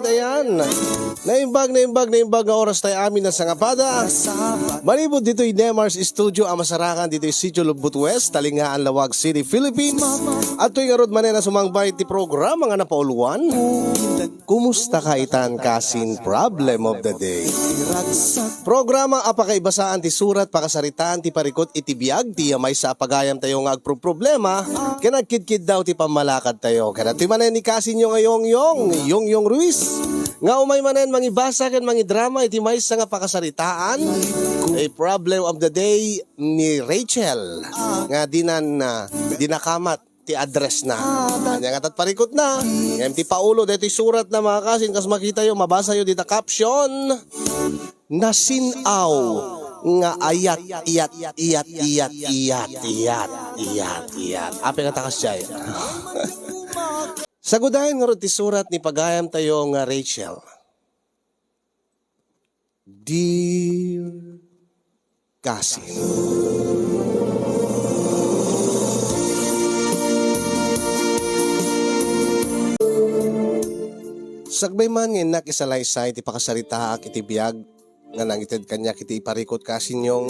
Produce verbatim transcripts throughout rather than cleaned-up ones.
Ayan. Naimbag, naimbag, naimbag nga oras tayo amin a sangapada. Manipud ditoy Nemar's Studio a masarangan ditoy Sitio Lubot West, Talingaan, Laoag City, Philippines. Adtoy ngarud manen a sumangbay ti programa nga napauluan. Kumusta ka itan, kasin? Problem of the day. Programa a pakaibasaan ti surat, pakasaritaan ti parikut iti biag ti maysa a pagayam tayo nga agproproblema ken agkidkiddaw ti pammalakad tayo. Kadatoy manen ni kasinyo nga Yongyong, Yongyong Ruiz, nga umay manen mangibasa ken mangidrama iti maysa nga pakasaritaan, a problem of the day ni Rachel, nga dinan, ah, dinakamat ti address na. Ania nga tat parikut na. Ngem ti paulo daytoy surat na, mga kasin, kas makitayo, mabasayo dita caption. Nasin-aw nga ayat, iyat, iyat, iyat, iyat, iyat, iyat, iyat. Apay nga takas jay. Sagudayen ngarud ti surat ni pagayam tayo nga Rachel. Dear Kasin. Sakbay man nga innak isalaysay ti pakasaritaak iti biag nga nangited kaniak iti iparikut, kasinyong.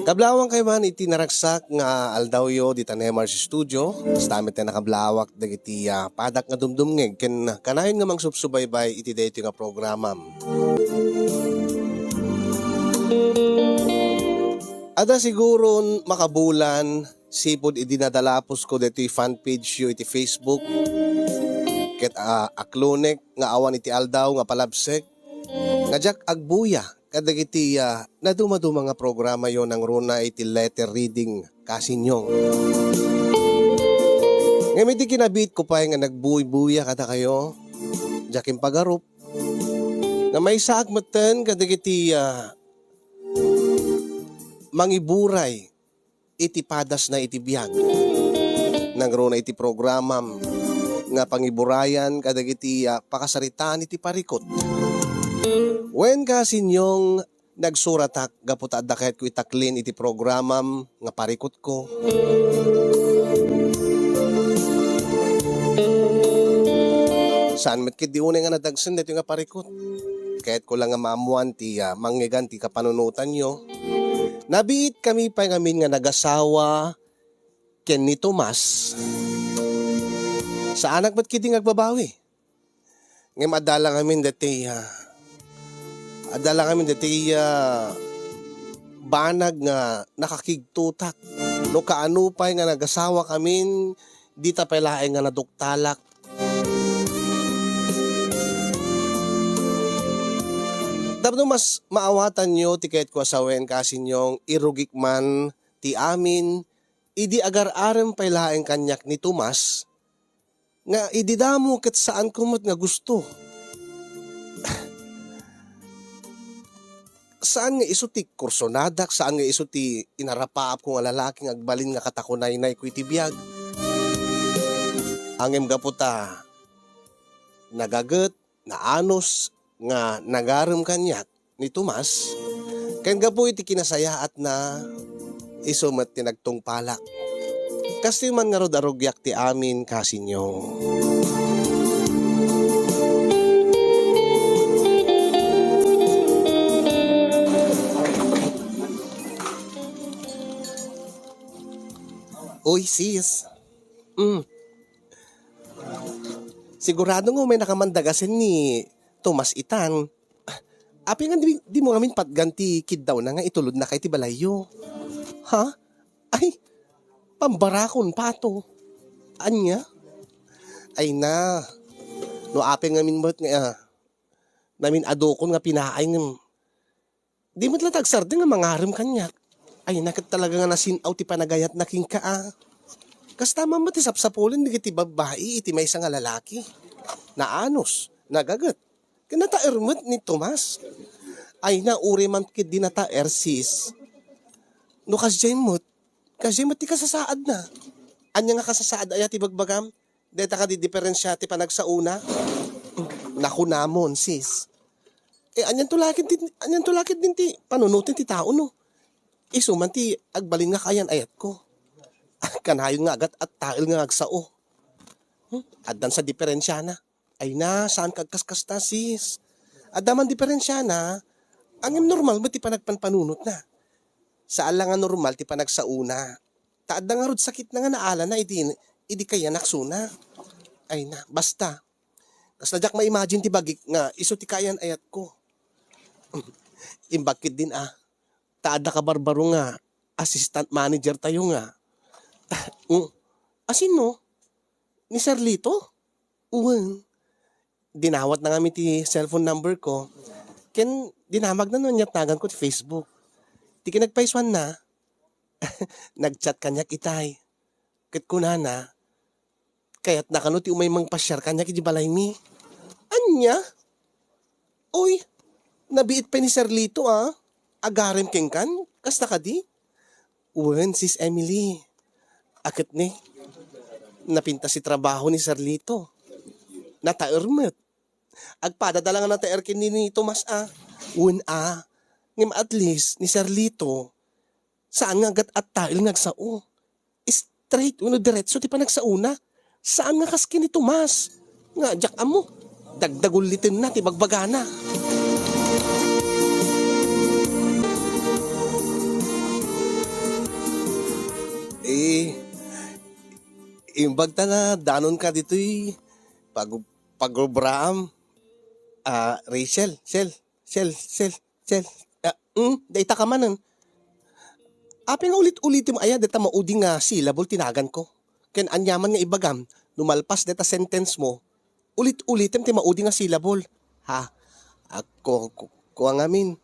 Kablawang kayo man iti naragsak nga aldawyo dita Nemar's Studio. Basta met nga nakablawak dagiti, ah, padak nga dumdumngeg ken kanayon nga mangsubsubaybay iti daytoy nga programam. Adda siguron makabulan sipud idi nadalapusko daytoy fan page yo iti Facebook ket, ah, aklonek nga awan iti aldaw nga palabsek nga diak agbuya kadagiti, ah, nadumaduma nga programayo nangruna iti letter reading, kasinyong. Ngem iti kinabiitko pay nga nagbuybuya kadakayo, diak impagarup nga maysaak metten kadagiti, ah, mangiburay iti padasna iti biag. Nangruna iti programam nga pangiburayan kadagiti, ah, pakasaritaan iti parikut. Wen, kasinyong, nagsuratak gapu ta adda kayatko itaklin iti programam nga parikutko. Saan met ketdi unay nga nadagsen daytoy nga parikut. Kayatko la nga maammuan ti, ah, mangngeggan ti kapanunotanyo. Nabiitkami pay ngamin nga nagasawa ken ni Tomas. Saanak met ketdi nga agbabawi. Ngem adda la ngamin daytoy, ah, adda la ngamin daytoy, ah, banag nga nakakigtotak. No kaano pay nga nagasawakamin, dita pay laeng nga naduktalak. Tapno mas maawatanyo ti kayatko a sawen, kasinyong, irugik man ti amin idi agar-arem pay laeng kaniak ni Tomas, nga idi damo ket saanko met nga gusto. Saan nga isu ti kursonadak, saan nga isu ti inarapaapko nga lalaki nga agbalin nga katakunaynayko iti biag. Ngem gapu ta nagaget, naanus nga nagarem kaniak ni Tomas, ken gapu iti kinasayaatna, isu met ti nagtungpalak. Kastoy man ngarud a rugiak ti amin, kasinyong. Uy, sis. Mm. Sigurado nga umay nakaman dagasen ni Tomas itan. Apay nga di, dimo ngamin patgan ti kiddawna nga itulodna kay ti balayyo? Ha? Ay, pambarakon pato. Ania? Ay na. No apay ngamin met nga, ah, namin-adukon nga pinaay ngem di met latta agsardeng nga mangarem kaniak. Ay, na ket talaga nga nasin-aw ti panagayatna kenka, a. Kasta man met ti sapsapulen dagiti babbai iti maysa nga lalaki. Naanus, nagaget, ken nataer met ni Tomas. Ay na, uray man ketdi nataer, sis. No kasdiay met, kasdiay met ti kasasaadna. Ania nga kasasaad aya ti bagbagam? Dayta kadi diferensia ti panagsaona? Nakunamon, sis. Eh, anianto la ketdi, anianto la ketdin ti panunoten ti tao, no? Isu man ti agbalin nga kaayan-ayatko. Kanayon nga agat-attael nga agsao. Hmm? Addan sa diferensiana. Ay na, saan ka agkaskasta, sis? Adda man diperensiana, ngem normal met ti panagpanpanunotna. Saan la nga normal ti panagsaona. Ta adda ngarud sakitna nga naalana idi, idi kayanaksona. Ay na, basta. Kasla diak ma-imagine ti bagik nga isu ti kaayan-ayatko. Imbag ketdin a, ta adda kabarbaro nga assistant manager tayo nga. Mm. Asino? Ni Sir Lito? Wen. Dinawatna ngamin ti cellphone number ko. Ken dinamagna no ania ti naganko ti Facebook. Ti kinagpaisuanna, nag-chat kaniak itay. Ket kunana, kayatna kano ti umay mangpasiar kaniak iti balaymi. Ania? Oy, nabiit pay ni Sir Lito, a. Agarem kenkan? Kasta kadi? Wen, Sis Emily. A ket ne, napintas ti trabaho ni Sir Lito. Nataer met. Agpadada la nga nataer ken ni, ni Tomas a. Wen a. Ngem at least, ni Sir Lito, saan nga agat-attail nga agsao. Straight wenno diretso ti panagsaona. Saan nga kas ken ni Tomas nga diak ammo, dagdagullitenna ti bagbagana. Eh, imbag ta nadanonka ditoy pag-, pagobraam, ah, Rachel, Sel, Sel, Sel, Sel, ah, hmm, dayta ka manen. Apay nga ulit-ulitem aya dayta maudi nga syllable ti naganko? Ken aniaman nga ibagam, no malpas dayta sentence mo, ulit-ulitem ti maudi nga syllable. Ha? Ako, ku-, kua ngamin.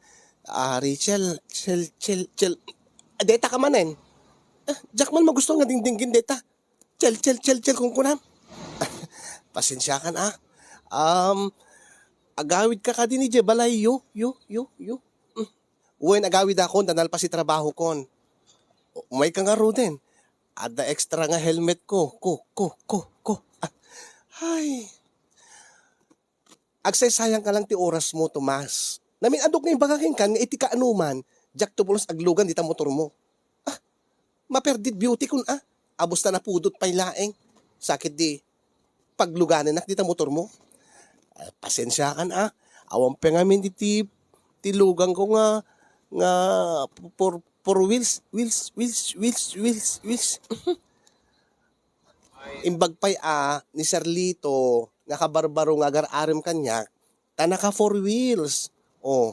Ah, Rachel, Chel, Chel, Chel. Ah, dayta ka manen. Ah, diak man magusto nga dingdinggen dayta. Chel, Chel, Chel, Chel, kunkunam. Pasensiakan, ah. Um, agawid ka kadi idiay balay, yo, yo, yo, yo. Mm. Wen, agawidakon, ta nalpas ti trabahokon. Umayka ngaruden. Adda extra nga helmet ko. Ko, ko, ko, ko. Ah. Ay. Agsaysayang ka lang ti oras mo, Tomas. Namin-adok nga ibaga kenkan nga iti kaanoman, diak to pulos aglugan dita motor mo. Ah, maperdit beauty kun a. Abos ta napudot pay laeng. Sakit di pagluganenak dita motor mo. Ah, pasensiakan a. Awan pay ngamin diti ti lugan ko nga, nga four, four wheels, wheels, wheels, wheels, wheels, wheels. Imbag pay a ni Sir Lito nga kabarbaro nga agar-arem kaniak, ta naka four wheels. O,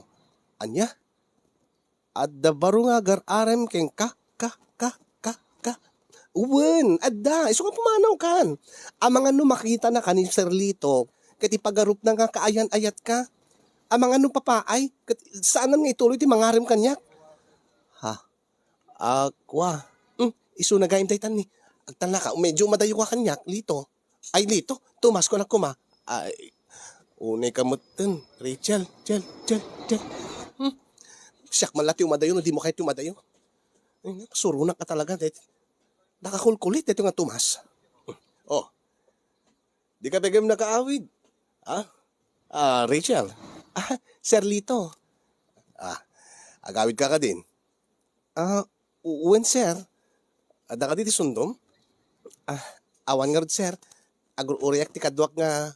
ania? Adda baro nga agar-arem kenka, ka, ka, ka, ka. Wen, adda. Isu nga pumanawkan. Amangan no makitanaka ni Sir Lito, ket ipagarupna nga kaayan-ayatka. Amangan no papaay, ket saanan nga ituloy ti mangarem kaniak. Ha? Ah, kua. Hmm, isuna gayam daytan ni. Agtalnaka, medyo umadayo ka kaniak, Lito. Ay, Lito, Tomas, kunak koma. Ay, unay ka metten, Rachel, Chel, Chel, Chel. Hmm? Siak man la ti umadayo, no di mo kayat ti umadayo. Ay, suronak ka talaga, daytoy. Nakakulkulit, daytoy nga Tomas. Oh, di ka pay gayam nakaawid. Ah? Ah, Rachel. Ah, Sir Lito. Ah, agawid ka kadin? Ah, u-, wen, sir. Adda kadi ti sundom? Ah, awan ngarud, sir. Agur-uriak ti kaduak nga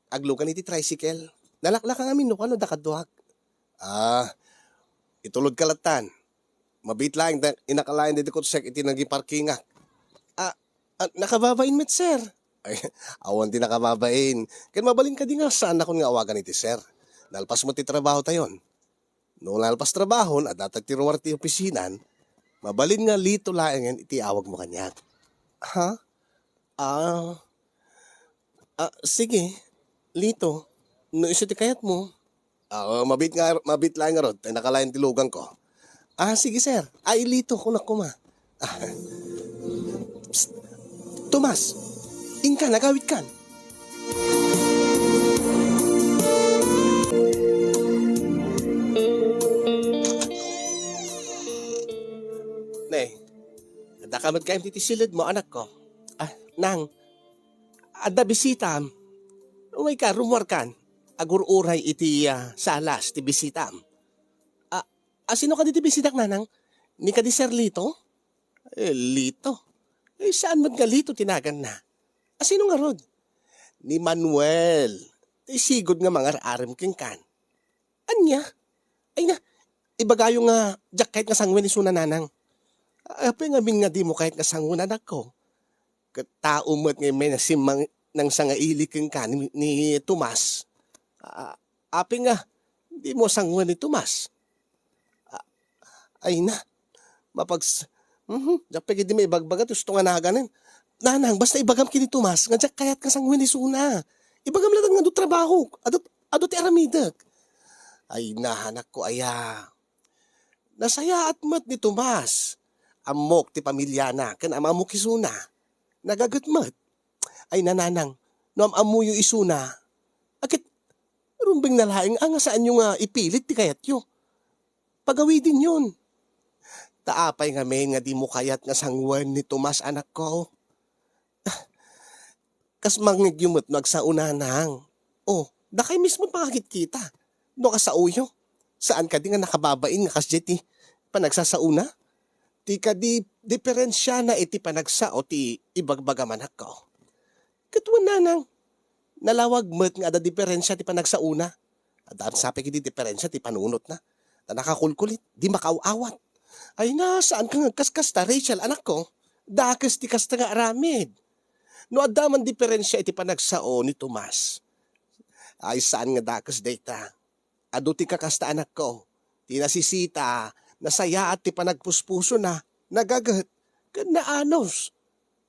aglugan iti tricycle. Nalaklaka ngamin no kano adda kaduak. Ah, itulod ka lattan. Mabiit laeng ta inakalayan daydi kotsek iti nagiparkingak. Ah, ah, nakababain met, sir. Ay, awan ti nakababain. Ken mabalin kadi nga saannakon nga awagan iti sir. Nalpas met ti trabaho tayon. No nalpas trabahon, adda ti ruar ti opisinan, mabalin nga Lito laengen iti awag mo kaniak. Ha? Ah, ah, sige, Lito, no isu ti kayat mo. Ah, mabit nga, mabit laeng ngarud, tay nakalayan ti lugan ko. Ah, sige, sir. Ay, Lito, kunak koma. Ah. Psst. Tomas, inka, nagawid kan. Ne, adda ka met kayam ti siled mo, anak ko. Ah, nang, adda bisitam. Umayka, rumuarkan. Agur-uray iti, ah, salas ti bisitam. Ah, asino kadi ti bisitak, nanang? Ni kadi Sir Lito? Eh, Lito. Eh, saan met nga Lito ti naganna? Asino ngarud? ni Manuel. Ti sigud nga mangar-arem kenkan. Ania? Ay na, ibagayo nga diak kayat nga sanguen isuna, nanang. Apay ngamin nga dimo kayat nga sanguen, anakko? Ket tao met nga immay nasimmang-, nangsangaili kenka ni, ni Tomas. A-, apay nga dimo sanguen ni Tomas? A-, ay na, mapags-, mhm, diak pay ketdi maibagbaga ti gusto nga naganen. Nanang, basta ibagam ken ni Tomas nga diak kayat nga sanguen isuna. Ibagam latta nga adu trabahok, adu, adu ti aramidek. Ay na, anakko aya. Nasayaat met ni Tomas. Ammok ti pamiliana ken am-ammok isuna. Nagaget met. Ay na, nanang, no am-ammoyo isuna, a ket rumbeng na laeng a nga saanyo nga ipilit ti kayatyo. Pagawidenyon. Ta apay ngamin nga dimo kayat nga sanguen ni Tomas, anakko? Kas mangngegyo met no agsaona, nanang. O, dakay mismo ti makakitkita no agsaoyo. Saan kadi nga nakababain nga kasdiay ti panagsasaona? Ti kadi diperensiana iti panagsao ti ibagbagam, anakko? Ket wen, nanang, nalawag met nga adda diperensia ti panagsaona. Adda sapay ketdi diperensia ti panunotna. Ta nakakulkulit, di makaaw-awat. Ay na, saanka nga agkaskasta, Rachel, anakko? Dakes ti kasta nga aramid. No adda man diperensia iti panagsao ni Tomas, ay saan nga dakes dayta. Adu ti kakasta, anakko. Ti nasisita, nasayaat ti panagpuspusona, nagaget, ken naanus.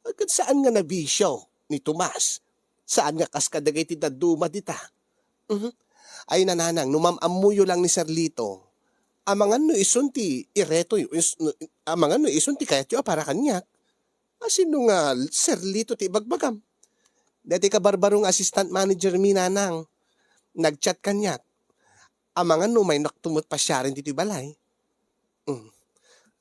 Ket saan nga nabisio ni Tomas. Saan nga kas kadagiti dadduma dita. Mhm. Ay, nanang, no mam-ammoyo lang ni Sir Lito, amangan no isun ti ireto, is-, amangan no isun ti kayatyo a para kaniak. A, sino nga Sir Lito ti ibagbagam? Daytoy kabarbaro nga assistant manager mi, nanang. Nag-chat kaniak. Amangan no umaynakto met pasiaren ditoy balay. Mm.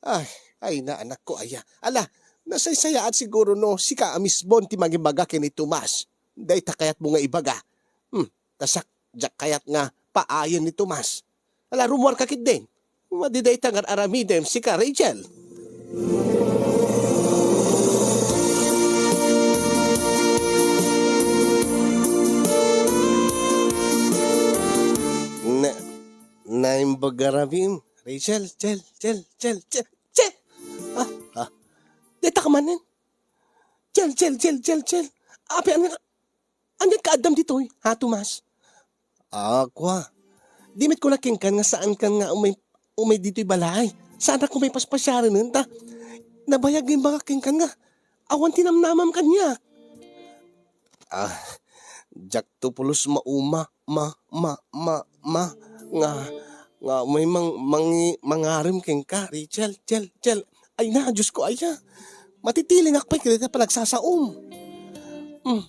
Ay, ay na, anakko aya. Ala, nasaysayaat siguro no sika a mismo ti mangibaga ken ni Tomas. Dayta kayatmo nga ibaga. Hmm, ta siak, diak kayat nga paayen ni Tomas. Ala, rumuarka ketdin. Madi dayta nga ar-aramidem, sika, Rachel. Na, naimbag aramim, Rachel, Chel, Chel, Chel, Chel, Chel. Ah, ah. Dayta ka manen. Chel, Chel, Chel, Chel, Chel. Apay, ania, ania nga addam ditoy, ha, Tomas? Ah, kua. Di met kunak kenkan nga saankan nga umay, umay ditoy balay. Saanak nga umay paspasiaren ta nabayag nga imbagak kenkan nga awan ti namnamam kaniak. Ah, diakto pulos mauma, ma, ma, ma, ma, nga, nga umay mang-, mangi-, mangarem kenka, Rachel, Chel, Chel. Ay na, Diosko aya. Matitilingak pay kadayta panagsasaom. Hmm.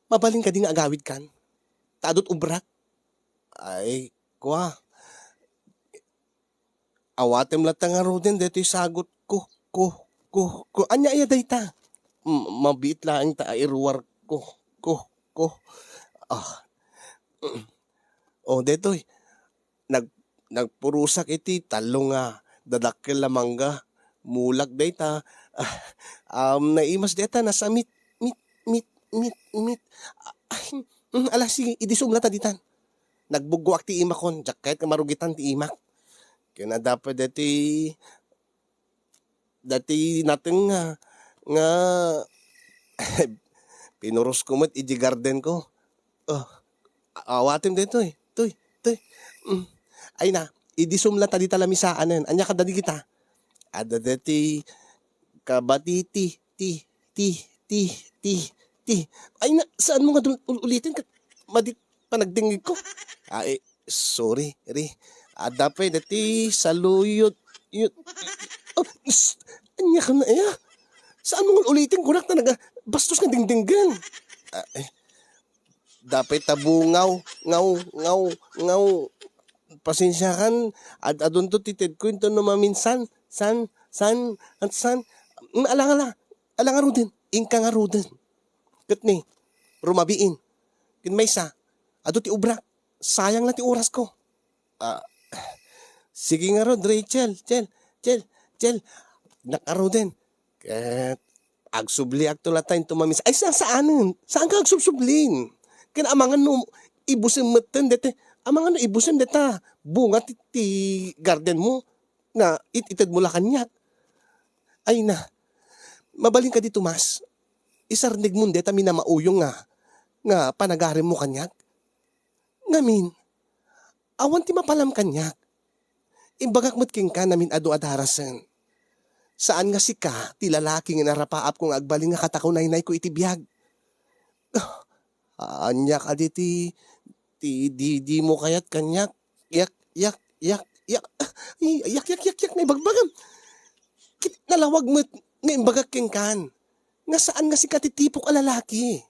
Mabalin kadi nga agawidkan? Ta adu't obrak? Ay, kua. Awatem latta ngaruden daytoy sagutko. Ko, ko, ko. Ania aya dayta? M-, mabiit laeng ta airuarko. Ko, ko. Ah. O, daytoy. Nag-, nagpurosak iti tallo nga dadakkel a mangga. Mulak dayta. Ah, um, naimas dayta, nasamit, mit, mit, mit, mit. Ah, ay, mm, ala, sige, idisum latta ditan. Nagbuggoak ti imakon, diak kayat nga marugitan ti imak. Ken adda pay daytoy, daytoy nateng nga, nga pinurosko met iti gardenko. Oh, awatem daytoy, toy, toy. Mm. Ay na, idisum latta dita lamisaanen. Ania kadagita? Adda daytoy kabati ti, ti, ti, ti, ti, ti. Ay na, saanmo nga dul-, ul-, uliten ket madi panagdengngegko? Ah, eh, sorry, Ri. Adda pay daytoy saluyot, yut-, oh, s-, ania ka na, aya? Saanmo nga uliten, kunak ta naga-, bastos nga dengdenggen. Ah, eh, Dapay ta bungaw, ngaw, ngaw, ngaw. Pasensiakan, ad-adunto ti tedko inton no maminsan, san, san, at san. Mm, ala, ala, ala ngaruden, inka ngaruden. Ket ni, rumabiin. Ken maysa, adu ti obrak, sayang la ti orasko. Ah, sige ngarud, Rachel, Chel, Chel, Chel, nakaruden. Ket Agsubliakto latta inton maminsan. Ay, sa-, saanen. Saanka agsubsublin. Ken amangan no ibusem metten dete. Amangan no ibusem deta bunga ti, ti garden mo nga it-, ited mo la kaniak. Ay na, mabalin kadi, Tomas. Isarneg mon deta minamauyong nga, nga panagarim mo kaniak. Ngamin, awan ti mapalam kaniak. Imbagak met kenka namin adu a darasen. Saan nga sika ti lalaki nga inarapaapko nga agbalin nga katakunaynayko iti biag. Ania kadi ti, ti di, di mo kayat kaniak? Yak, yak, yak, yak. Ay, yak, yak, yak, yak, nga ibagbagam. Ket nalawag met nga imbagak kenkan nga saan nga sika ti tipok a lalaki.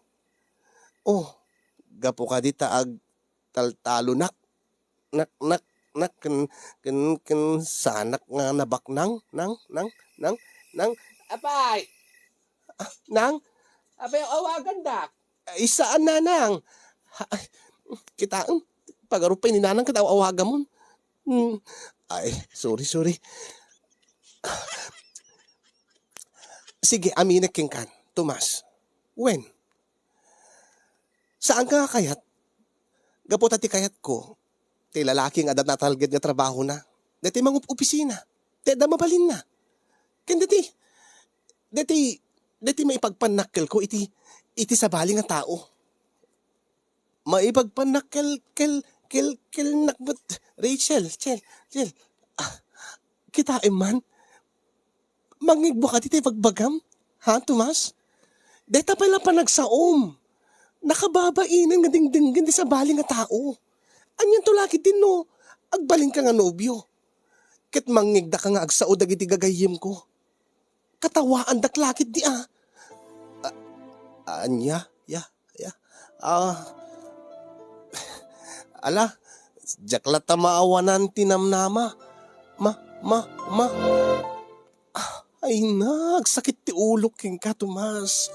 Oh, gapu kadi ta agtaltalonak. Nak, nak, nak, ken, ken, ken sanak nga nabaknang, nang, nang, nang, nang. Apay! Ah, nang? Apay, awagandak. Ay, saan, nanang? Ha, ay, kitaem, pagarup pay ni nanang ket aw-awagamon. Hmm. Ay, sorry, sorry. Sige, aminek kenkan, Tomas. Wen, saanka nga kayat? Gapu ta ti kayatko, ti lalaki nga adda natalged nga trabahona, daytoy mangup-opisina, ti adda mabalinna. Ken daytoy, daytoy, daytoy maipagpannakkelko iti, iti sabali nga tao. Maipagpannakkel-, kel-, kel-, kelnak met, Rachel, Chel, Chel. Ah, kitaem man. Mangngegmo kadi ti ibagbagam? Ha, Tomas? Dayta pay la panagsaom. Nakababainen nga dingdinggen ti sabali nga tao. Anianto la ketdi no agbalinka nga nobio? Ket mangngegdaka nga agsao dagiti gagayyemko. Katawaandak la ketdi a. A-, ania? Ya, ya. Ah, ala, diak latta maawanan ti namnama. Ma, ma, ma. Ah, ay, nagsakit ti ulok kenka, Tomas.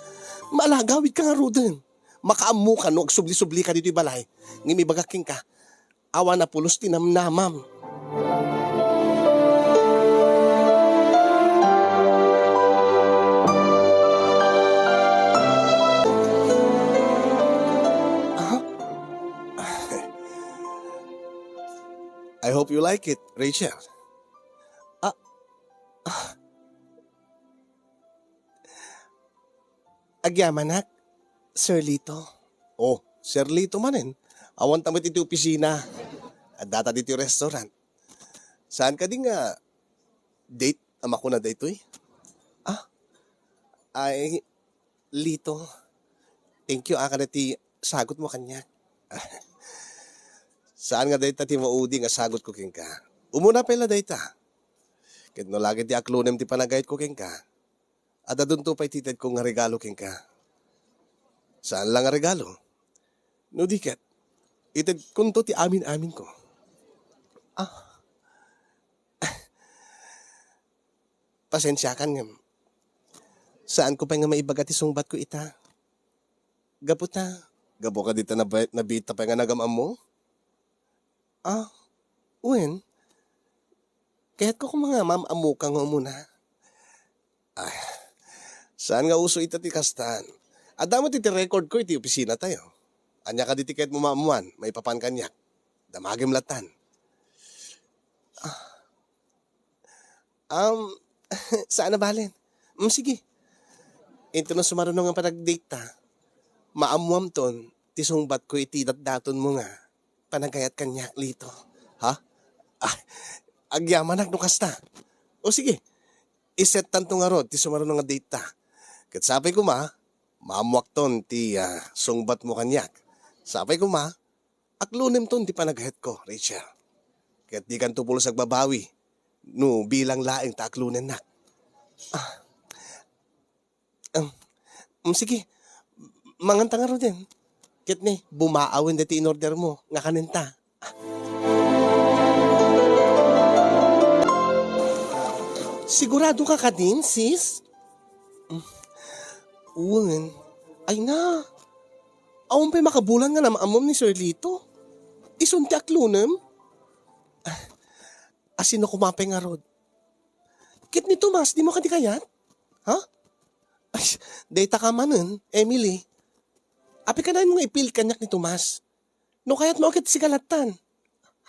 Maalagawidka ngaruden. Makaammoka no agsubli-sublika ditoy balay. Ngem ibagak kenka, awan a pulos ti namnamam. Ah? I hope you like it, Rachel. Ah, ah. Agyamanak, Sir Lito. Oh, Sir Lito manen. Awan ta met iti opisina. Addata ditoy restaurant. Saan kadi nga date a makuna daytoy? Ah, ay, Lito. Thank you, ah, kada ti sagot mo kaniak. Saan nga dayta ti maudi nga sagot ko kenka. Umuna pay la dayta. Ket no lagi ti aklonem ti panagayat ko kenka, adda dunto pay ti itedko nga regalo kenka. Saan la nga regalo? No di ket, itedkonto ti amin-aminko. Ah. Pasensiakan ngem, saanko pay nga maibaga ti sungbatko ita. Gapu ta, gapu kadi ta naba-, nabiitta pay nga nagam-ammo? Ah, wen, kayatko koma nga maam-ammoka nga umuna. Ay, saan nga uso ita ti kastan? Adda met iti record ko iti opisina tayo. Ania kadi ti kayat mo maammuan, maipapan kaniak? Damagem latan. Ah, um, saan a balen? Mm, sige. Inton no sumaruno nga panag-date ta, maammuamton ti sungbatko iti datdaton mo nga panagayat kaniak, Lito. Ha? Ah, agyamanak no kasta. O sige, isettanto ngarud ti sumaruno nga date ta. Ket sapay koma, maammuakton ti, ah, sungbat mo kaniak. Sapay koma, aklonemton ti panagayatko, Rachel. Ket dikanto pulos agbabawi no bilang laeng ta aklonennak. Ah, Um, um, sige, manganta ngaruden. Ket ne, bumaawen daytoy in-order mo nga kanenta. Sigurado ka kadin, sis? Um, wen. Ay na. Awan pay makabulan nga nam-ammom ni Sir Lito. Isun ti aklonem? Ah, asino koma pay ngarud? Ket ni Tomas, di mo kadi kayat? Ha? Ay, dayta ka manen, Emily. Apay kanayon nga ipilit kaniak ni Tomas? No kayatmo a ket sika lattan.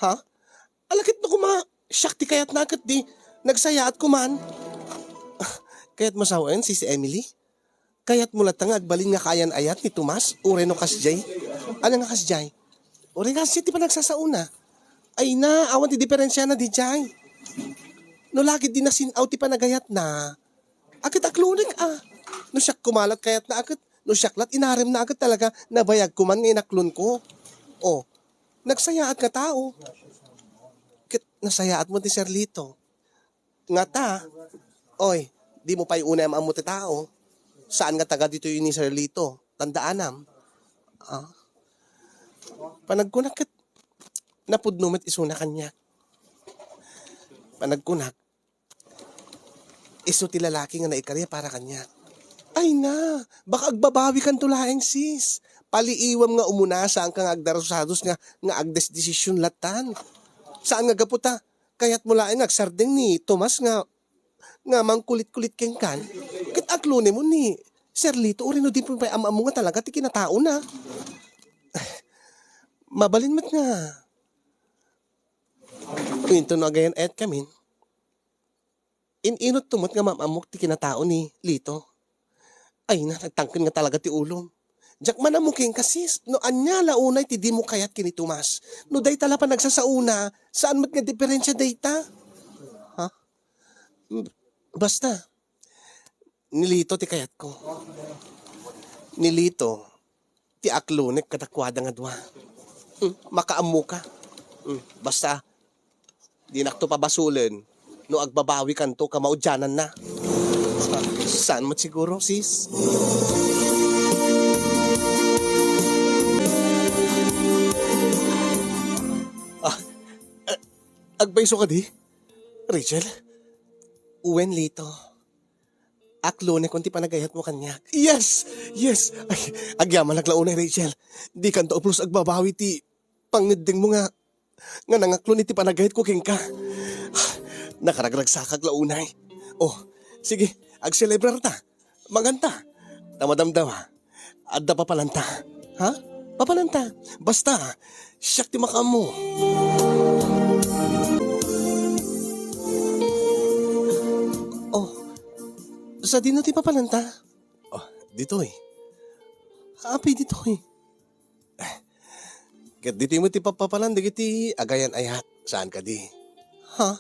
Ha? Ala ket no koma, siak ti kayatna ket di nagsayaat koman. Kayatmo sawen, Sis Emily? Kayatmo latta nga agbalin nga kaayan-ayat ni Tomas, uray no kasdiay? Ania nga kasdiay? Uray kasdiay ti panagsasaona. Ay na, awan ti diferensiana diay. No lagid di nasin-aw ti panagayatna, a ket aklonek a. No siak koma lat kayatna a ket, no siak lat inaremna a ket talaga nabayag koman nga inaklonko. O, nagsayaat nga tao. Ket nasayaat met ni Sir Lito. Ngata, oy, dimo pay unay am-ammo ti tao. Saan nga taga ditoy ni Sir Lito. Tandaanam. Ah. Panagkunak ket napudno met isuna kaniak. Panagkunak, isu ti lalaki nga naikari a para kaniak. Ay na, baka agbabawikanto laeng, sis. Paliiwam nga umuna, saanka nga agdarusarus nga, nga agdesdesisyon lattan. Saan nga gapu ta kayatmo laeng nga agsardeng ni Tomas nga, nga mangkulit-kulit kenkan? Ket aklonem ni Sir Lito, uray no di pay am-ammo nga talaga ti kinataona. Mabalin met nga, inton no agayan-ayatkamin, in-inutto met nga maam-ammok ti kinatao ni Lito. Ay na, nagtangken nga talaga ti ulom. Diak man ammo kenka, sis, no ania la unay ti dimo kayat ken ni Tomas. No dayta la panagsasaona, saan met nga diferensia dayta? Ha? Basta, ni Lito ti kayatko. Ni Lito ti aklonek kadakuada nga dua. Hmm, makaammoka. Hmm, basta, dinakto pabasolen no agbabawikanto ka maudiananna. Saan met siguro, sis? Ah, eh, agpayso kadi, Rachel? Wen, Lito. Aklonekon ti panagayatmo kaniak. Yes! Yes! Ay, agyamanak la unay, Rachel. Dikanto pulos agbabawi ti pangngeddengmo nga, nga nangaklon iti panagayatko kenka. Nakaragragsakak la unay. Oh, sige, agselebrarta. Manganta. Ta madamdama, adda papalanta. Ha? Papalanta. Basta, siak ti makaammo. Oh, sadino ti papalanta? Oh, ditoy. Apay ditoy? Ket ditoy met ti papapalan dagiti agayan-ayat. Saan kadi? Ha?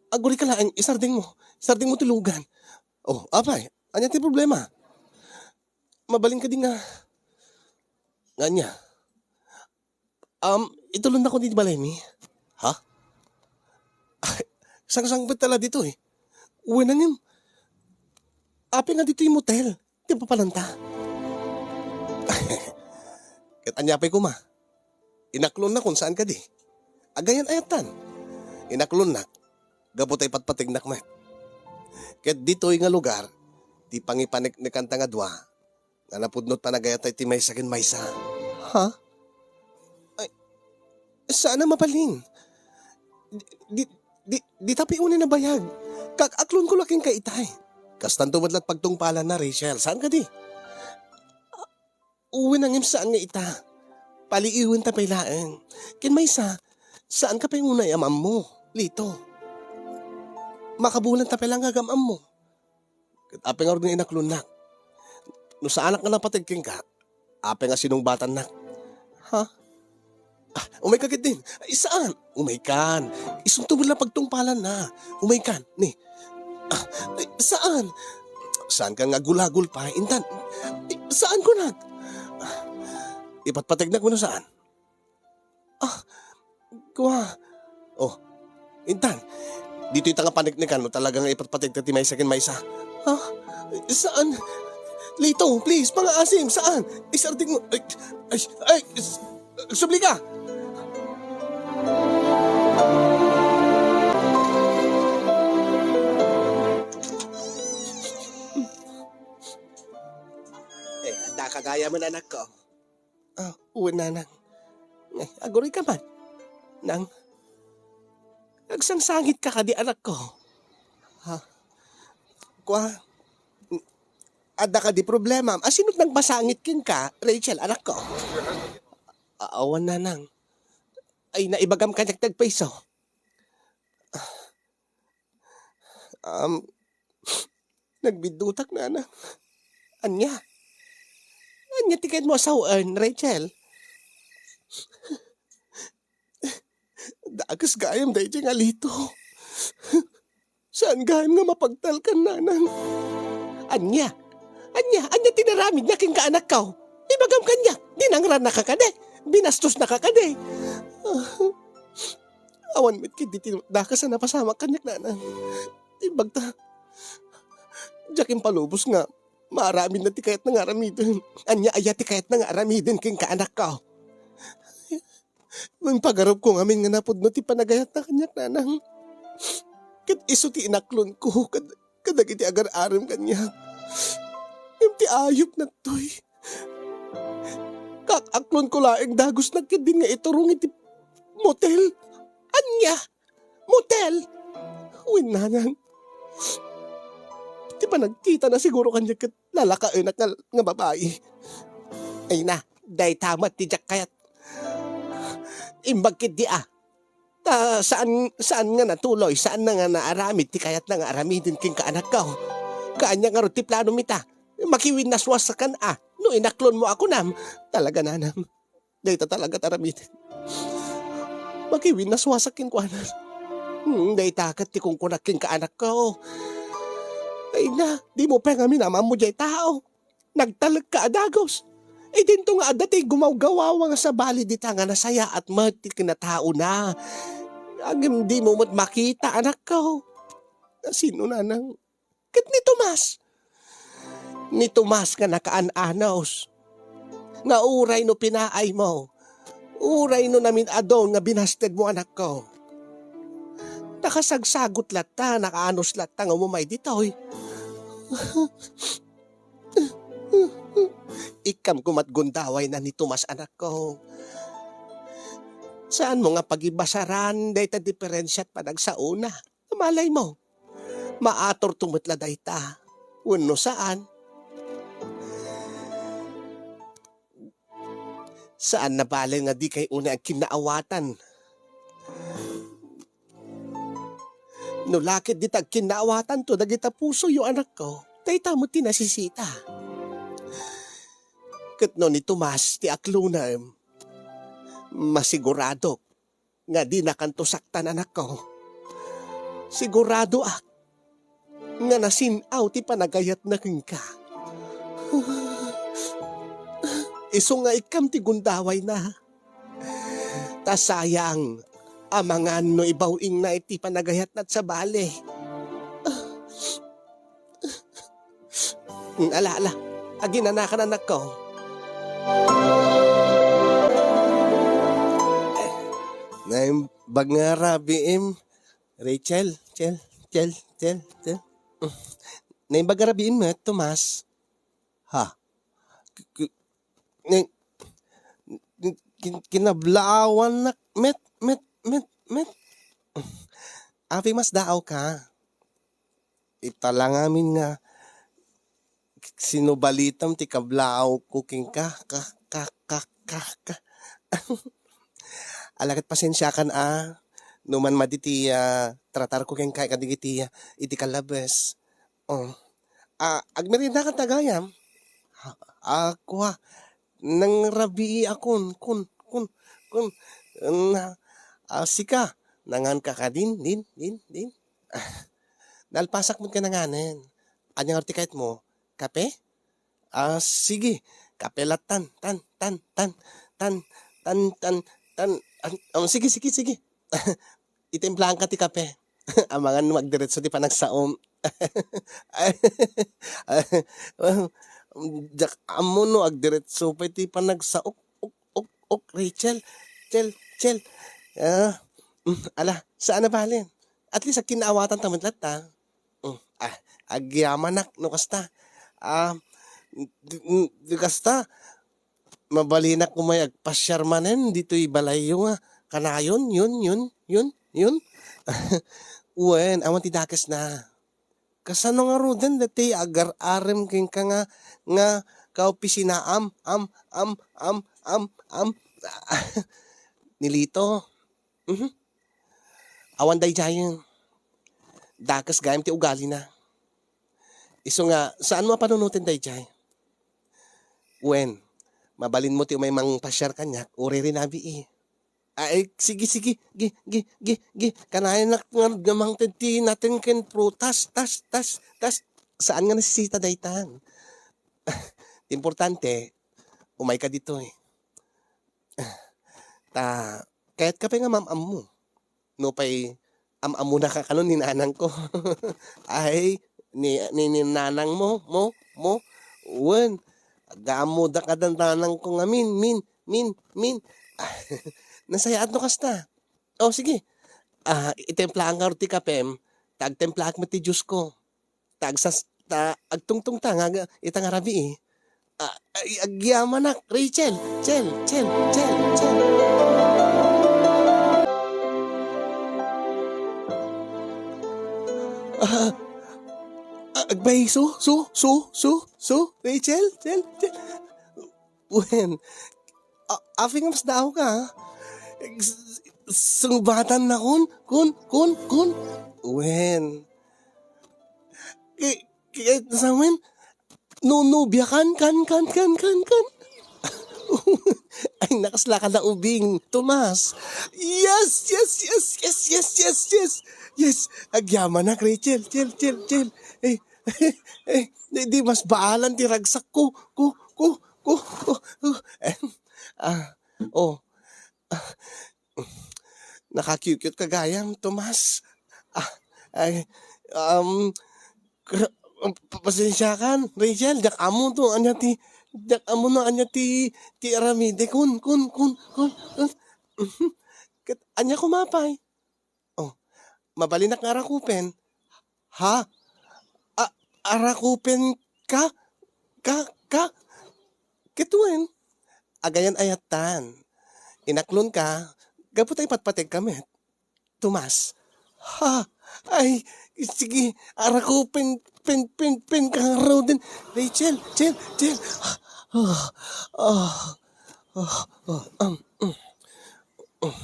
Agurayka laeng, isardengmo. Isardengmo ti lugan. Oh, apay, ania ti problema? Mabalin kadi nga, nga ania? Um, itulonnakon iti balaymi. Ha? Ay, sangsangpet ta la ditoy. Wen, ngem, apay nga ditoy motel ti papalanta? Ket ania pay koma? Inaklonnakon, saan kadi? Agayan-ayattan. Inaklonnak gapu ta ipatpategnak met. Ket ditoy nga lugar, ti pangipaneknekanta nga dua, nga napudno ti panagayat iti maysa ken maysa. Ha? Ay, saan a mabalin. Di, di, dita pay unay nabayag. Kak-, aklonko la kenka itay. Kastanto met la ti pagtungpalanna, Rachel. Saan kadi? Wen, ngem saan nga ita. Paliiwenta pay laeng. Ken maysa, saanka pay unay am-ammo, Lito. Makabulanta pay laeng nga agam-ammo. Ket apay ngarud nga inaklonnak? No saanak nga napateg kenka, apay nga sinungbatannak? Ha? Ah, umayka ketdin. Ay, saan? Umaykan. Isunto met la pagtungpalanna. Umaykan, ni. Ah, ay, saan? Saankan nga agulagul pay? Intan. Ay, saan kunak? Ah, ipatpategnak wenno saan? Ah, kua. Oh, intan. Ditoy ta nga paneknekan no talaga nga ipatpategta ti maysa ken maysa. Ha? Saan? Lito, please, pangaasim, saan? Isardeng mo. Ay, ay, ay, s-, subli ka! Eh, adda ka gayam, anakko. Ah, wen, nanang. Ay, aguray ka man. Nang, agsangsangitka kadi, anakko? Ha? Kua, n-, Adda kadi problema? Asino ti nagmasangit kenka, Rachel, anakko? A-, awan, nanang. Ay, naibagam kaniak ti agpayso. Um, nagbiddutak, nanang. Ania? Ania ti kayatmo a sawen, Rachel? Dakes gayam daytoy nga alito. Saan gayam nga mapagtalkan, nanang. Ania? Ania? Ania ti naramidna kenka, anakko? Ibagam kaniak, dinangrannaka kadi? Binastosnaka kadi? Ah, awan met ketdi ti dakes a napasamak kaniak, nanang. Imbag ta, diak impalubos nga maaramidna ti kayatna nga aramiden. Ania aya ti kayatna nga aramiden kenka, anakko? Impagarupko ngamin nga napudno ti panagayatna kaniak, nanang. Ket isu ti inaklonko kad-, kadagiti agar-arem kaniak. Ngem ti ayupna daytoy. Kak-aklonko laeng dagusna ketdin nga iturong iti motel. Ania? Motel? Wen, nanang. Ti panagkitana siguro kaniak ket lalakaenak nga, nga babai. Ay na, dayta met ti diak kayat. Imbag ketdi a. Ta saan, saan nga natuloy, saan na nga naaramid ti kayatna nga aramiden kenka, anakko. Kaanya ngarud ti planom ita? Makiwinnaswasakan a no inaklonmo a kunam. Talaga, nanang. Dayta talaga ti aramiden. Makiwinnaswasak kenkuana. Hmm, dayta ket ti kunkunak kenka, anakko. Ay na, dimo pay ngamin ammo diay tao. Nagtalekka a dagus. Idinto nga adda ti gumawgawawa nga sabali dita nga nasayaat met ti kinataona. Ngem dimo met makita, anakko. Sino, nanang? Ket ni Tomas. Ni Tomas nga nakaan-anos. Nga uray no pinaaymo, uray no namin-adun nga binastedmo, anakko. Nakasagsagot latta, nakaanos latta nga umumay ditoy. Ikkam koma ti gundawayna ni Tomas, anakko. Saanmo nga pagibasaran dayta diferensiat panagsaona. Malay mo, maaturto met la dayta. Wenno saan? Saan nabale nga dikay unay agkinnaawatan. No la ket dita agkinnaawatanto dagita pusoyo, anakko, dayta met ti nasisita. Ket no ni Tomas ti aklonem, masiguradok nga dinakanto saktan, anakko. Siguradoak nga nasin-aw ti panagayatna kenka. Isu nga ikkam ti gundawayna. Ta sayang, amangan no ibaw-ingna iti panagayatna ti sabali. Ala, ala. Aginanakan, anakko. Naimbag nga rabiim, Rachel, Chel, Chel, Chel, Chel. Naimbag nga rabiim met, Tomas. Ha? K-, k-, ni-, kin-, kinablaawannak met, met, met, met. Apay, masdaawka? Ita la ngamin nga sinubalitam ti kablaawko kenka, ka, ka, ka, ka, ka. Ala ket pasensiakan a, no man madi ti, ah, tratarko kenka kadagiti, ah, iti kalabes. Oh. Ah, agmeriendaka ta gayam? Ah, kua, nangrabii a kun, kun, kun, kun, na, ah, sika, nanganka kadin, din, din, din? Nalpasak met nga nanganen. Ania ngarud ti kayatmo? Kape? Ah, sige. Kape la tan, tan, tan, tan, tan, tan, tan, tan, an-, oh, sige, sige, sige. Itimplaanka ti kape. Amangan no agdiretso ti panagsaom. Diak ammo no agdiretso pay ti panagsaok. Ok, ok, ok, Rachel. Chel, Chel. Ah, mm, ala, saan a bale. At least, agkinnaawatan ta met latta. Mm, ah, agyamanak no kasta. Ah, di, di kasta, mabalinak koma agpasiar manen ditoy balayyo nga kanayon, yun, yun, yun, yun. Wen, awan ti dakesna. Kasano ngaruden daytoy agar-arem kenka nga, nga kaopisinaam, am, am, am, am, am, ni Lito? Mhm. Awan daydiayen. Dakes gayam ti ugalina. Isu nga, saanmo a panunoten daydiay? Wen, mabalinmo ti umay mangpasiar kaniak, uray rinabii. Ay, sige, sige. Gi, gi, gi, gi. Kanayanak nga, nga mangted ti naten ken prutas, tas, tas, tas. Saan nga nasisita daytan? Ti importante, umayka ditoy. Ta, kayatka pay nga mam-ammo. Nupay am-ammonaka kano ni nanangko. Ay, ni, ni, ni nanangmo, mo, mo? Wen, aggaammodak kada nanangko nga min, min, min, min. Nasayaat no kasta. O, sige. Ah, itemplaanka ti kapem, ta agtemplaak met ti juice-ko. Ta agsas-, ta agtungtongta nga, nga ita nga rabii. Ah, ay, agyamanak, Rachel, Chel, Chel, Chel, Chel. Ah, ah, agbay, su, su, su, su, su, Rachel, Chel, Chel. Wen, a-, apay nga masdaawka, ha? S-, sungbatan na kun, kun, kun, kun. Wen. Ki-, ki-, sa wen, nunubia kan, kan, kan, kan, kan, kan. Ay, nakasla ka na ubing, Tomas. Yes, yes, yes, yes, yes, yes, yes. Yes, agyamanak, Rachel, Chel, Chel, Chel. Eh, eh, di, di mas baalan ti ragsak ko, ko, ko, ko, ko, ko. Eh, ah, oh. Ah, nakakiukiut ka gayam, Tomas. Ah, ay, um, gra-, um, pa-, pasensiakan, Rachel, diak ammo to, ania ti, diak ammo no, ania ti, ti aramidek, kun, kun, kun, kun, kun. Mhm. Ket ania koma pay? Oh, mabalinak nga arakupen. Ha? A-, arakupen ka? Ka, ka? Ket wen, agayan-ayattan. Inaklonka, gapu ta ipatpategka met. Tomas. Ha? Ay, sige, arakupen, pen, pen, pen, ka ngaruden. Rachel, Chel, Chel. Ah, ah, ah, ah, um, um.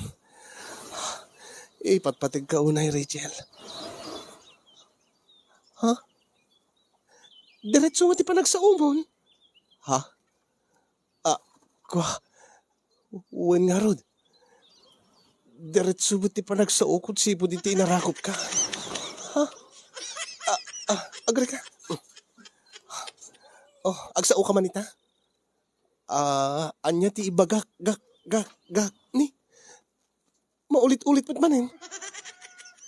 Ipatpategka unay, Rachel. Ha? Diretso met ti panagsaomon? Ha? Ah, kua. Wen ngarud. Diretso met ti panagsaok ket sipud iti inarakupka. Ha? Ah, ah, agrika. Oh, agsaoka man ita? Ah, ania ti ibagak, gak, gak, gak, ni? Maulit-ulit met manen.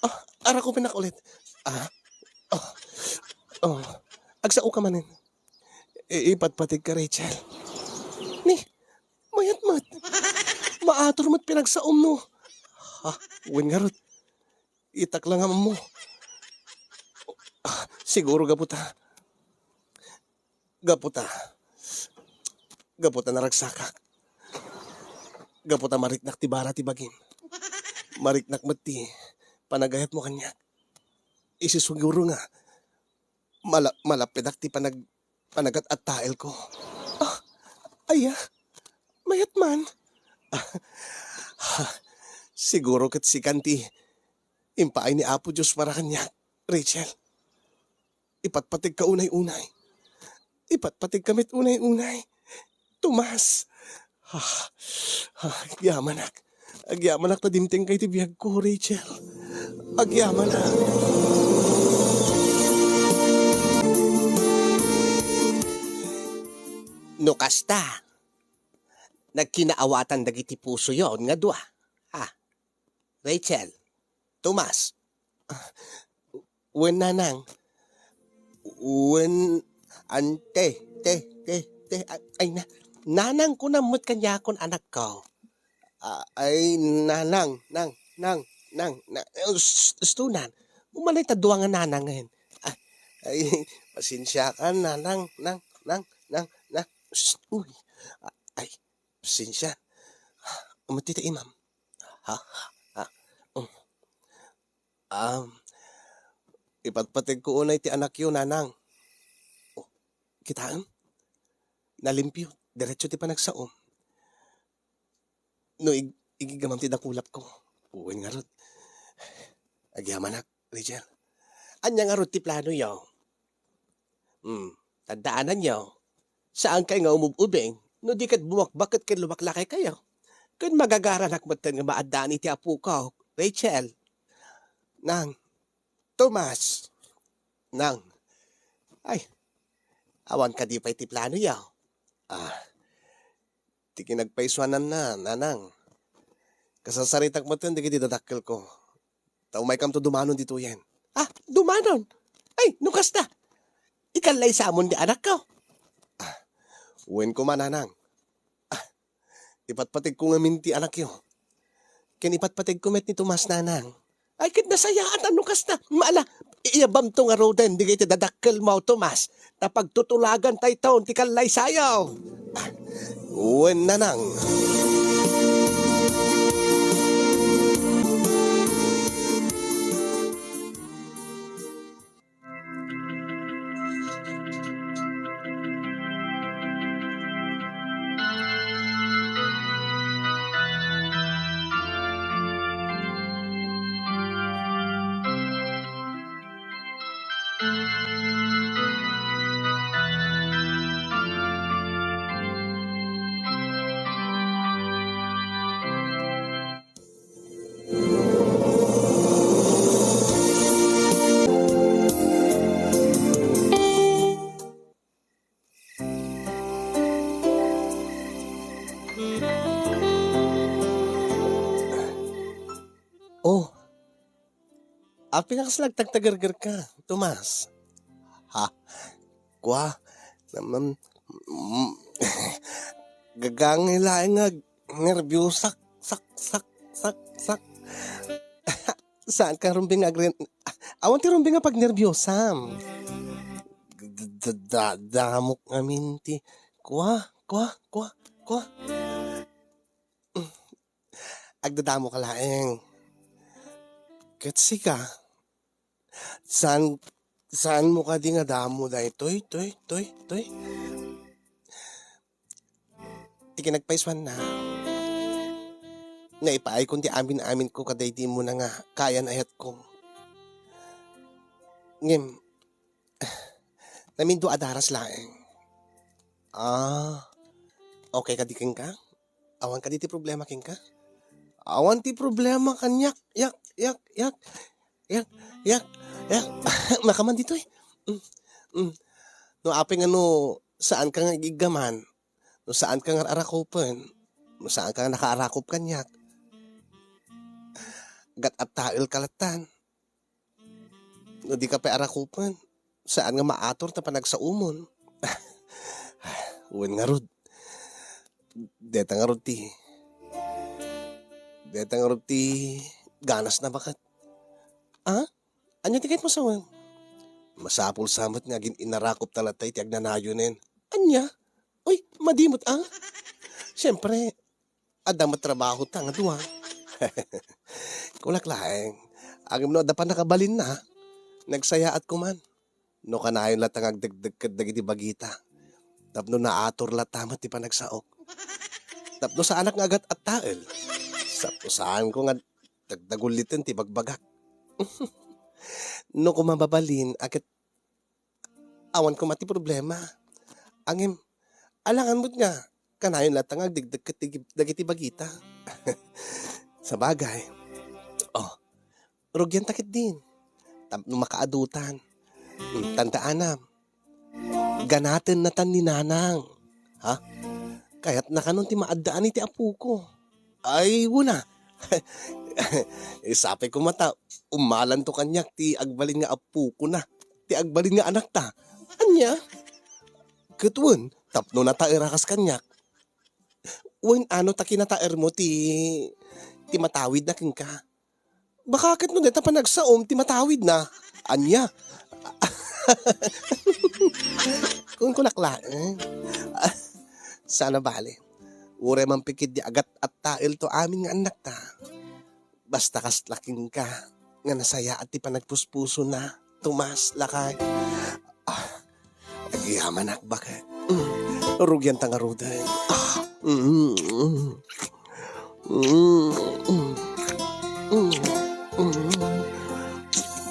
Ah, arakupennak ulit. Ah, ah, oh, agsaoka manen. I-, ipatpategka, Rachel. Ni, mayat met. Maator met pinagsaom no. Ah, wen ngarud. Itak lang ammo. Ah, siguro gapu ta. Gapu ta, gapu ta naragsakak. Gapu ta mariknak ti bara ti bagim. Mariknak met ti panagayatmo kaniak. Isu siguro nga mala-, malappedak ti panag-, panagat-attaelko. Ah, aya, mayat man. Ah, siguro ket sikan ti impaay ni Apo Dios para kaniak, Rachel. Ipatpategka unay-unay. Ipatpategka met unay-unay. Tomas. Ah, ah, agyamanak. Agyamanak ta dimtengka iti biagko, Rachel. Agyamanak. No kasta, nagkinaawatan dagiti pusoyon nga dua. Ha? Rachel, Tomas. Ah, wen, nanang. Wen, ante, te, te, te, a-, ay, na-, nanang kunam met kaniakon, anakko. Ah, ay, nanang, nang, nang, nang, na-, eh, s-, s-, tunan. Umanay ta dua nga nanangen. Ah, ay, pasensiakan, nanang, nang, nang, nang, na-, s-, uy. Ah, ay, pasensia. Amat ti imam. Ha? Ha? Um. Um, Ipatpategko unay ti anakyo, nanang. Oh, kitaem? Nalimpio, diretso ti panagsaom. No ig-, igiggamam ti dakulapko. Wen ngarud. Agyamanak, Rachel. Ania ngarud ti planoyo? Hmm, tandaan niyo, saan kayo nga umub-ubing, no di ket bumakbak ket lumaklakay kayo. Ken magagaranak metten nga maaddaan iti apoko, Rachel. Nang, Tomas. Nang, ay, awan kadi pay ti planoyo? Ah, ti kinagpaisuananna, nanang. Kasasaritak metten dagiti dadakkelko. Ta umaykamto dumanon ditoyen. Ah, dumanon? Ay, no kasta, ikallaysamon ti anakko. Ah, wen koma, nanang. Ah, ipatpategko ngamin ti anakyo. Ken ipatpategko met ni Tomas, nanang. Ay, ket nasayaat no kasta. Maala, iyabamto ngaruden dagiti dadakkelmo, Tomas. Ta pagtutulagan tayton ti kallaysayo. Ah, wen, nanang. Oh, apay nga kasla agtagtagergerka, Tomas? Ha? Kua? Naman, mm, gagangay laeng nga ag-, nerbios. Sak, sak, sak, sak, sak. Saan ka rumbeng nga agren-, awan ti rumbeng nga pagnerbiosam. Da-, da-, da-, damok ngamin ti, kua, kua, kua, kua. Agdadamo ka laeng. Ket sika, saan, saan mo kadi nga damo daytoy, toy, toy, toy? Ti kinagpaisuanna, naipaaykon ti amin-aminko kadaydi muna nga kaayan-ayatko. Ngem, namindua a daras laeng. Ah, okay kadi kenka? Awan kadi ti problema kenka? Awan ti problema kaniak. Yak, yak, yak. Yak, yak, yak. Makaman ditoy. Mm, mm. No apay nga no saan ka nga igiggaman, no saan ka nga arakupen, no saan ka nga nakaarakop kaniak, gat-attael ka lattan. No di ka pay arakupen, saan nga maatur ta panagsaomon. Wen ngarud. Deta ngarud ti, deta ngarud ti ganasna baket. Ah? Ania ti kayatmo sawen? Masapul sa met nga agin-inarakop ta latta iti agnanayonen. Ania? Uy, madi met, ah. Siempre, adda met trabaho ta nga dua. Kulak laeng. Ngem no adda pannakabalinna, nagsayaat koma. No kanayon latta nga agdegdeg ket dagiti bagita. Tapno naatur latta met ti panagsaok. Tapno saanak nga agat-attael. Tapno saanko nga dagdagulliten ti bagbagak. No koma mabalin a ket awan koma ti problema. Ngem, alangan met nga, kanayon latta nga agdegdeg ket dagi-, dagiti bagita. Sabagay. Oh, rugianta ketdin. Tapno makaadutan. Mm, tandaanam. Ganatennatan ni Nanang. Ha? Kayatna kanon ti maaddaan iti apoko. Ay, wen a. Sapay koma ta ummalanto kaniak ti agbalin nga apokona, ti agbalin nga anakta. Ania? Ket wen, tapno nataerakas kaniak. Wen a no ta kinataermo ti, ti matawidna kenka. Baka ket no dayta panagsaom ti matawidna. Ania? Kunkunak laeng. Saan a bale. Uray man pay ketdi agat-attaelto amin nga annakta. Basta kasla kenka nga nasayaat ti panagpuspusona. Tomas, lakay. Ah, agyamanak, baket. Mm, rugianta ngaruden. Ah, mm, mm, mm, mm, mm,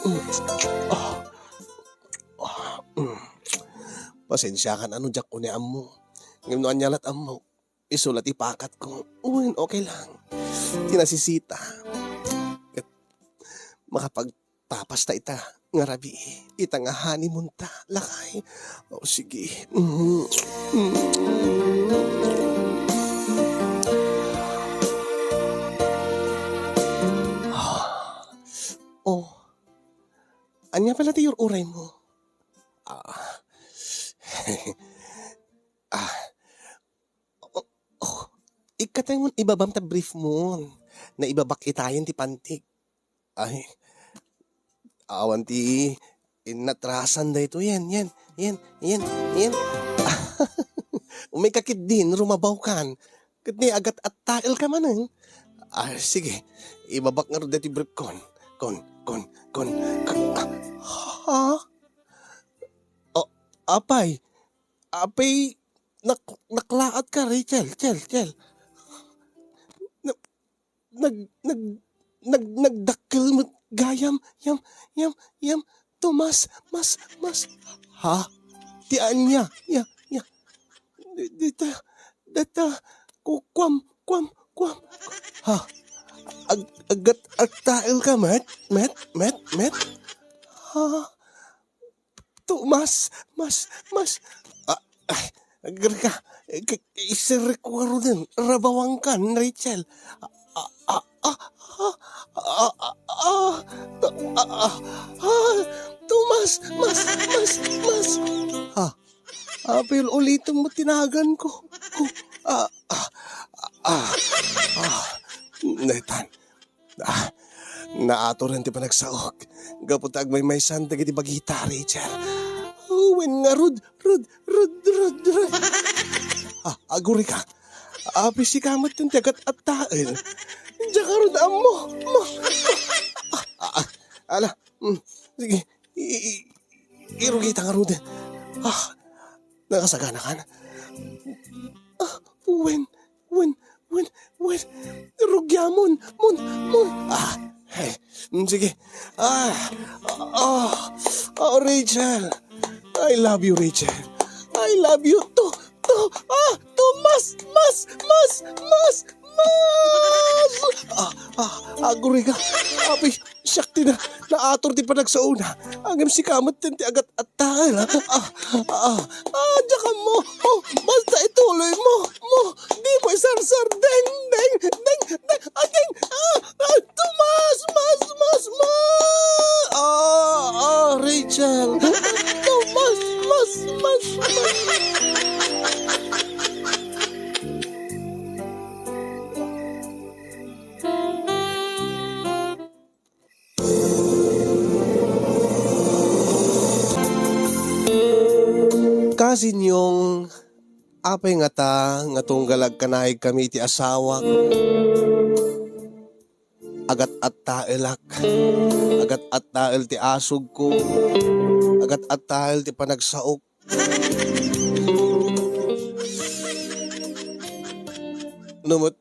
mm. Ah, ah, mm. Pasensiakan no diak unay ammo. Ngem no ania la't ammo, isu la ti pakatko. Wen, okay lang. Ti nasisita, ket makapagpapasta ita nga rabii, ita nga honeymoon ta, lakay. O, sige. Mm. Mm. Oh. Ania pala ti ur-uraymo? Ah. Ah. Oh, oh. Ikkataymon ibabam ta brief mo. Naibabak itayen ti pantik. Ay. Awan ti inatrasan daytoy. Yen, yen, yen, yen, yen. Umay ka ketdin, rumabawkan. Ket ni agat-attaelka manen. Ah, sige. Ibabak ngarud daytoy brief kon. Kon, kon, kon, kon. Ah, ha? Oh, apay. Apay, nak-, naklaatka, Rachel, Chel, Chel. Na-, nag-, nag-, nag-, nagdakkel met gayam, yam, yam, yam, Tomas, mas, mas. Ha? Ti ania? Ya, ya. Di-, dita, data, ku-, kuam, kuam, kuam. Ha? Ag-, agat-attaelka met? Met? Met? Met? Ha? Tomas, mas, mas. Ah, ah, agriga. K-, k-, isirek ko ngaruden. Rabawangkan, Rachel. Ah, ah, ah, ah, ah, ah, ah, ah, ah, ah, Tomas, mas, mas, mas. Ah, apil ulitom mo tinagan ko. Ko, ah, ah, ah, ah, ah. Netan. Ah, naatoren ti panagsaok. Gapu ta agmaymaysan dagiti bagita, Rachel. Wen ngarud, rud, rud, rud, rud. Ah, agurika. Apay, sika met ti agat-attael. Diak ngarud ammo. Ma-, ah, ah, ah, ala, mm, sige, i-, i-, i-, irugita ngaruden. Ah, nakasaganakan. Ah, wen, wen, wen, wen, rugiamon, mon, mon. Ah, hey, mm, sige. Ah, ah, ah, Rachel. I love you, Rachel. I love you too, too. Ah, too, mas, mas, mas, mas, mas. Ah, ah, aguriga. Apay, siak ti na-, naator ti panagsaona. Ngem sika met ti agat-attael, ah. Ah, ah, ah, diak ammo. Oh, basta ituloy mo, mo. Di mo isarsar. Deng, deng, deng, deng. Ah, deng. Ah, ah, Tomas, mas, mas, mas. Ah, ah, Rachel. Tomas, mas, mas, mas. Kasinyong, apay ngata nga tunggal agkanaigkami iti asawak? Agat-attaelak. Agat-attael ti asugko. Agat-attael ti panagsaok. No met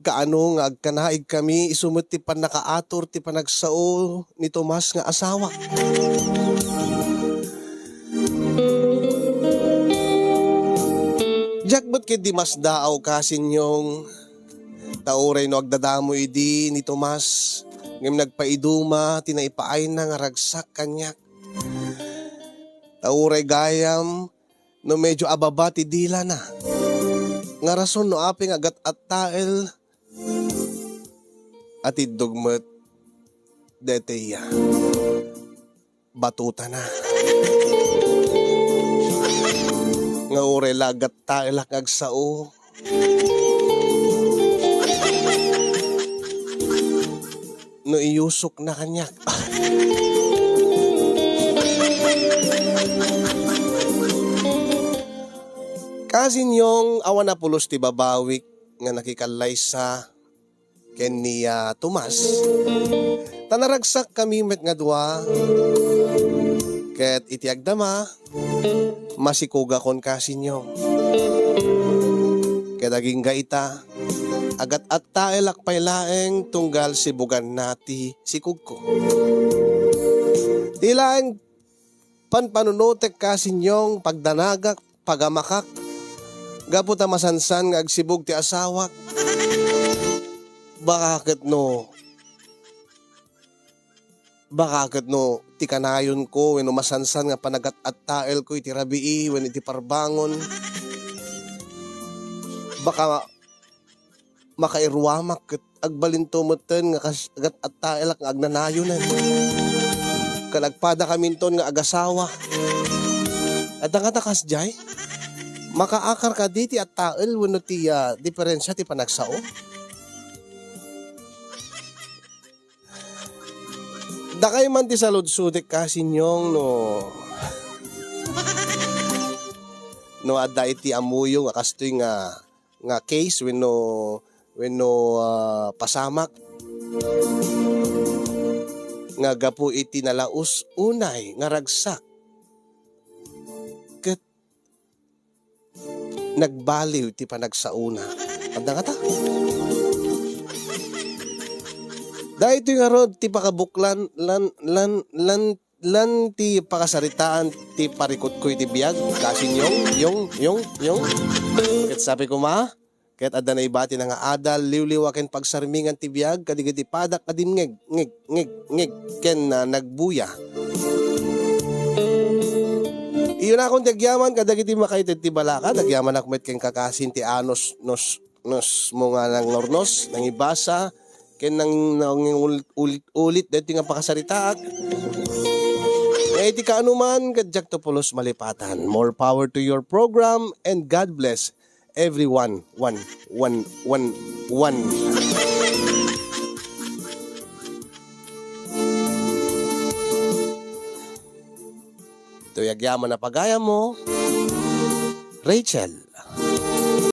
kaano nga agkanaigkami, isu met ti pannakaator ti panagsao ni Tomas nga asawa. Diak met ketdi masdaaw, Kasinyong, ta uray no agdadamo idi ni Tomas, ngem nagpaiduma ti naipaayna nga ragsak kaniak. Ta uray gayam no medio ababa ti dilana. Nga rason no apay nga agat-attael, atiddog met daytay a batutana. Nga uray la agat-attaelak nga agsao, no iyusokna kaniak. Kasinyong, awan a pulos ti babawik nga nakikallaysa ken ni, ah, Tomas. Ta naragsakkami met nga dua. Ket iti agdama, masikugakon ka, Sinyong. Ket agingga ita, agat-attaelak pay laeng tunggal sibuganna ti sikugko. Ti laeng panpanunotek ka, Sinyong, pagdanagak, pagamakak, gapu ta masansan nga agsibug ti asawak. Baka ket no, baka ket no ti kanayonko wenno masansan nga panagat-attaelko iti rabii wenno iti parbangon, baka makairuamak ket agbalinto metten nga kas-, agat-attaelak nga agnanayonen. Ken agpadakaminton nga agasawa. Adda ngata kasdiay? Makaakar kadi ti attael wenno ti, ah, diferensia ti panagsao? Dakay man ti saludsodek ka, Sinyong, no, no adda iti ammoyo nga kastoy nga, nga case wenno, wenno, ah, pasamak nga gapu iti nalaus unay nga ragsak ket nagbaliw ti panagsaona. Adda ngata? Daytoy ngarud ti pakabuklan lan, lan, lan, lan ti pakasaritaan ti parikutko iti biag, ka Sinyong, Yong, Yong, Yong. Ket sabi koma, ket adda naibatina nga adal, liwliwa ken pagsarmingan ti biag, kadagiti padak a dimngeg, ngeg, ngeg, ngeg, ken, ah, nagbuya. Iyunakon ti agyaman kadagiti makaited ti balakad, agyamanak met ken kakasin ti anos, nos, nos mo nga nangurnos, nangibasa, ken nang, nang ul-, ulit-ulit daytoy nga pakasaritaak. Nga iti kaanuman, ket diakto pulos malipatan. More power to your program and God bless everyone. One, one, one, one. Itoy agyaman a pagayam mo, Rachel.